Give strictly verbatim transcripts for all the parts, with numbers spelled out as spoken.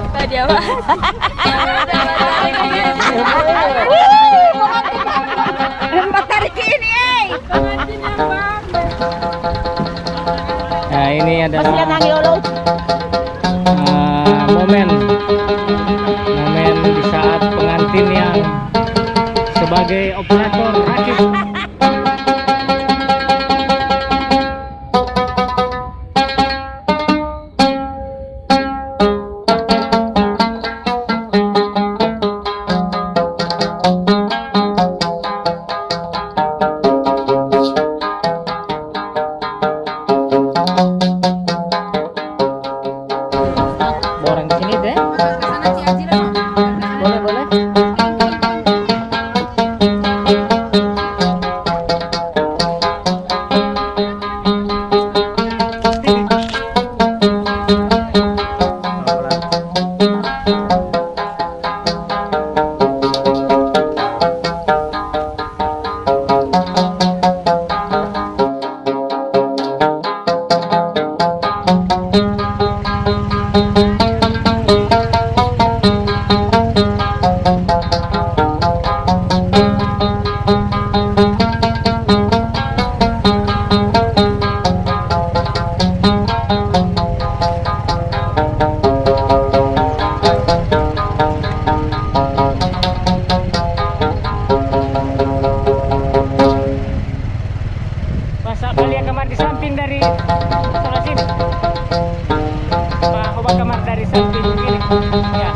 Tadi apa? Empat hari ini, eh. Nah, ini adalah, eh, momen, momen di saat pengantin yang sebagai operator rakit. Orang di sini deh. Boleh, boleh. Masa beliau kamar di samping dari sebelah sini. Pak, coba kamar dari samping ini. Ya.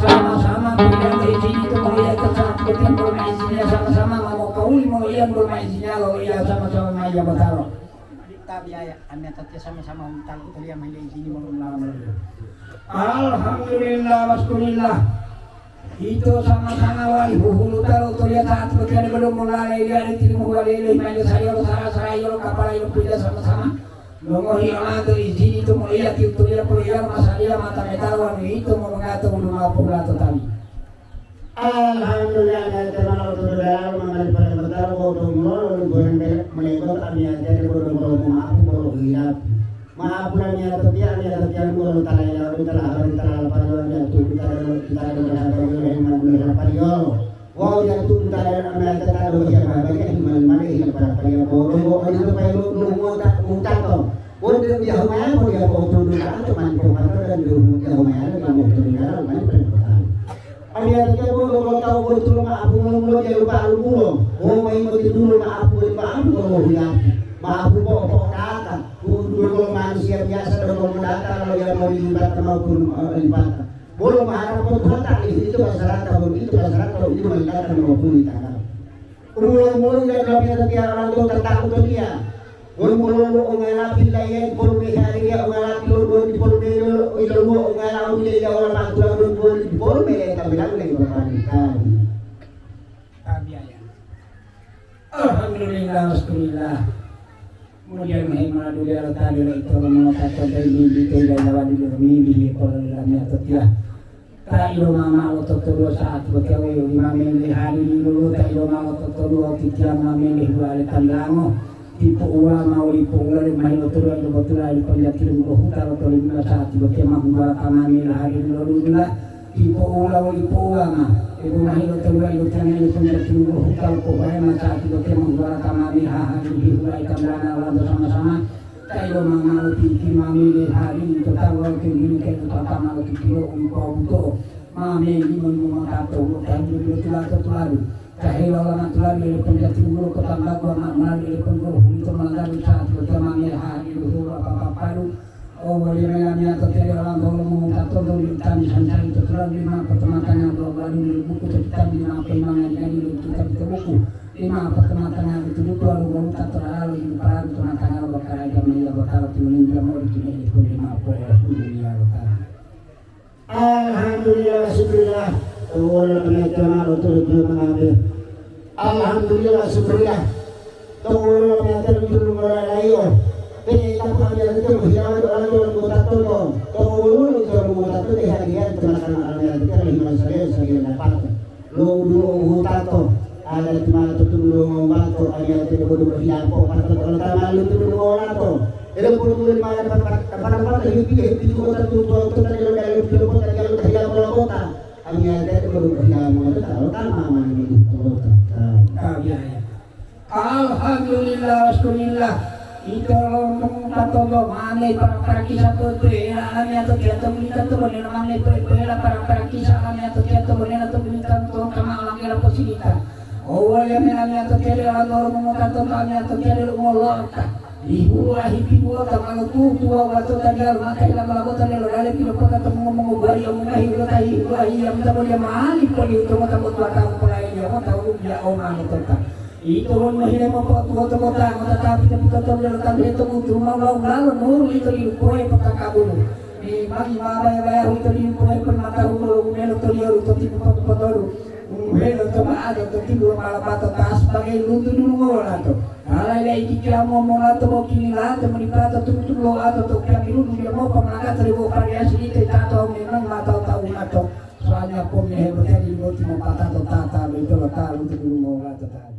Sama-sama pilihan izin itu melihat ke saat betul bermain sini, sama-sama mau kau mau iya bermain sini, kalau iya sama-sama maya batalo. Tabiaya, ami atatiya sama-sama huntalo utoliya mahile ijini wolo ulama. Alhamdulillah, waskulillah. Ito sama-sama wali huhulu talo utoliya taat botiyani bodo molale liya di tilimuhu walele himayo sayo lo sara-sara yolo kapala yolo puja sama-sama. Longohi olanto ijini to moliya ti utoliya poloiya masaliya mata metalo wanu ito monongato wulu mao pohulato tabi. Alhamdulillah, amiyatiya ma'o to dalalo mangalipa limotalo wawu to mulolo lumbuweng bele molenggo amiyatiya debo donggo ma'apu bolo u yilapu. Ma'apu lamiyatotiya, amiyatotiya wolo ta layilawo, ta lahabari, ta lalapaliyo, amiyatotiya ta delo, ta delo habariyo, hema delo lapaliyo. Wawu yatotiya ta delo amiyatotiya ta delo hema habariyo, hema limale, hema palapaliyo, wawu donggo odito payilu dungo ta utato. Wonu deu diyahu maya, wonu diyahu po'otudu da'a, to mani pomato dan deu diyahu maya, deu mo'otudu da'a, mani pomato. Amiyatiya bo donggo tawu boyito loma'apu mulo-mulo diyalu ba'alu mulo, wawu ma yingotidulo ma'apu boli ma'apu lo wohiyapu, ma'apu po'opo'odata, donggo manusiya biyasa donggo modata lo yamoli lipata maupun, eh, lipata. Bolo maharapo tuwota alihu ito basarata, bolo ito basarata lo ito malilata lo mopuli tagalo. Umulo-umulo ila dulapiya to tiya olanto tatapu to tiya. Wonu mololo ongala pilayiya dipolu mehe adeliya ongala pilodua dipolu mehe iloluwo ongala uwiliya wala ma'atula dua dipolu mehe tabilangu lagi bapanitaru. Tabiaya. Alhamdulillah, wasyukurillah. Kemudian mehe ma'aduli Allahuta'ala ito lo mongota to dai bibi to ila lawali lo mimbihi polo lamiya to tiya. Ta ilomama lo totoluwa sa'ati botiya weyi mame lihali liluluta ilomama lo totoluwa titiya mame lihuwale tandango. Tipo uwa ma wolipo uwa lemahi lo toluwa ilobotula lipanjati lo huta lo tolimiya sa'ati botiya ma huwala ta mame lihali liloludula. Tipo uwa wolipo uwa ma ebo mahi lo toluwa ilotanga lipanjati lo huta lo pohuwale ma sa'ati botiya ma huwala ta mame hahali lihuwale tandango lanto sama-sama. Tailo mama lo titi mami le hari to tawa lo tinggili ke to papa ma lo titi lo umpo buto. Mame limo limo matato lo tahi lo tulato tuladu. Tahe lo lama tuladu le penjati ulo kota bago ma mali le penggo huli to manggaru saat lo jamame hari lo hulu apa papadu. O wali mela mia to tele orang tolo mo tato lo tani sansai to tuladu lima pertematanya lo wali le buku to kitab lima pe mangajari lo kitab to buku. Lima pertematanya lo tudu tualu wolu tato lalu lima paradu tematanya lo bakara jamaiya bakara tununing jamori kine ipun lima puluh dunia bakara. Alhamdulillah, syukurillah. Tawala pemecana lo tudu tualu mengambil. Alhamdulillah, syukurillah. Tawala pemecana lo tudu mulai layo. Pene tapu ambil itu hiawan orang tuan kota toto. Tawala itu kota toto hadiah tematana ambil itu lima saya saya dapat. Lo udulo u hutato, adati ma to tudulo ngowato, adati to bodu hilapo, pato to olata ma lo tudulo ngolato. Elo pulu muli ma dapat, dapat, dapat, hipi, hipi, kota tutuwa, kota jalo, jalo, jalo, kota jalo, jalo, jalo, kota. Ami adati bodu hilapo, kota, kota, ma, ma, ma, kota. Ah, iya, iya. Alhamdulillah, syukurillah. Ito lo mongowutato mane para-para kisa popoela amiyatotiya to bulita to bonela mane popoela para-para kisa amiyatotiya to bonela to bulita to kama olangela posilita. Owwaliya me amiyatotiya lelo lo mongowutato amiyatotiya lelo umolota. Dihuwa hipibuwota malotutuwa wato tadiyalu maka hila malabota lelo lale pilopota to mongo-mongo buwari omungahi ulota hihuwa hiya mutaboliya mali podiuto mota botuwata mopolaeliya mota woluliya o manotota. Ito wonu mohile mopo'otuwoto kota, motatapi to putotolu lo taluhe to butu, ma wula-wulalo nuru ito dilupohe potakabulu. Memangi ma baya-bayahu ito dilupohe polimatahulo lo umelo toliyalu to tipu potu-potolu. Umuhelo to ma'ado to tibu lo malapato ta sebagai luntu dulungola to. Alai laiti kiyamo molato bo kinilato monipato tutu-tutu lo ato to piyapiludu diyamopa malakata debo pariyasi ito tato memang ma tawu-tawunato. Soalnya pommehe botali boti mopatato tata boyito lo ta luntu dulungola to ta.